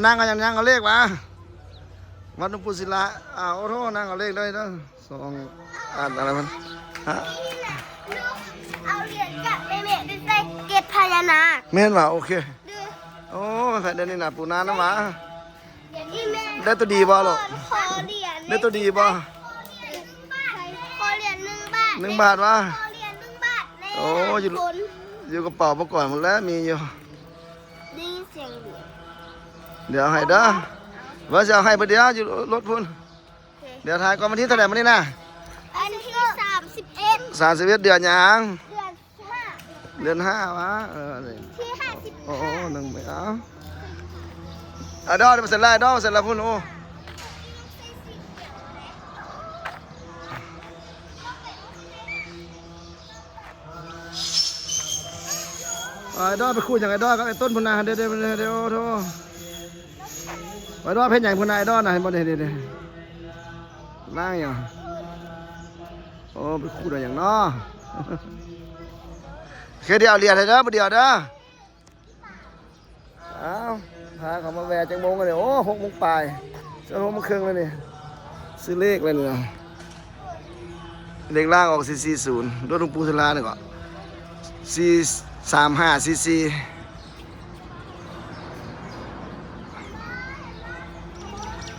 ນາງກໍຍັງ ຍັງເອົາເລກຫວາ? ວັດຫຼວງປູ່ສິລາ. ອ້າວ ໂອ້ໂທ ນາງເອົາເລກໄດ້ເດີ ສອງອັນ ອາ ອັນນັ້ນມັນ ຮະ? ເອົາຫຼຽນຈາກແມ່ແມ່ໄປໃສ່ເກັບພະຍານາກ. ແມ່ນຫວາ? ໂອເຄ. ໂອ້ ແພດເດນນີ້ນະ ປູນານຳຫວາ? ໄດ້ຕົວດີບໍ່ລູກ? ຂໍຫຼຽນ ໄດ້ຕົວດີບໍ່? ຂໍຫຼຽນໜຶ່ງບາດ ໜຶ່ງບາດຫວາ? ຂໍຫຼຽນໜຶ່ງບາດແດ່. ໂອ້ ຢູ່ ຢູ່ກະເປົາປະກອນພຸ້ນແຫຼະ ມີຢູ່. ໄດ້ຍິນສຽງຫຼຽນ. ດຽວໃຫ້ເດີ ວ່າຊິເອົາໃຫ້ເບິດດຽວ ຢູ່ລົດພຸ້ນ. ໂອເຄ ດຽວຖ່າຍກ່ອນ. ວັນທີເທົ່າໃດມື້ນີ້ນະ? ວັນທີສາມສິບເອັດ. ສາມສິບເອັດ ເດືອນຫຍັງ? ເດືອນ ເດືອນຫ້າຫວາ? ເອີ ວັນທີຫ້າສິບຫ້າ. ໂອ້ ໜຶ່ງ ເອົາ ອາດອນ ມາເຊັນລາຍ ອາດອນ ມາເຊັນລາຍພຸ້ນ. ໂອ້ ອາດອນ ໄປຂູດຫຍັງ ອາດອນ ກັບໄອ້ຕົ້ນພຸ້ນນະ. ເດ້ໆໆ ໂອ້ໂທ ອາດອນ ເຮັດຫຍັງພຸ້ນນະ ອາດອນນະ ເຫັນບໍ່? ເດ້ໆໆ ລ້າງຫຍັງ? ໂອ້ ໄປຂູດເອົາຫຍັງເນາະ. ໂອເຄ ດຽວເອົາຫຼຽນໃຫ້ເດີ ບໍ່ດຽວເດີ. ອ້າວ ພາເຂົາມາແວ່ຈັກໂມງແລ້ວນີ້? ໂອ້ ຫົກໂມງປາຍ ຈະຫົກໂມງເຄິ່ງແລ້ວນີ້. ຊື້ເລກແລ້ວນີ້ນະ ເລກລ່າງອອກ ສີ່ສີ່ສູນ ລົດຫຼວງປູ່ສິລານີ້ກໍ ສີ່ສາມຫ້າ ສີ່ສີ່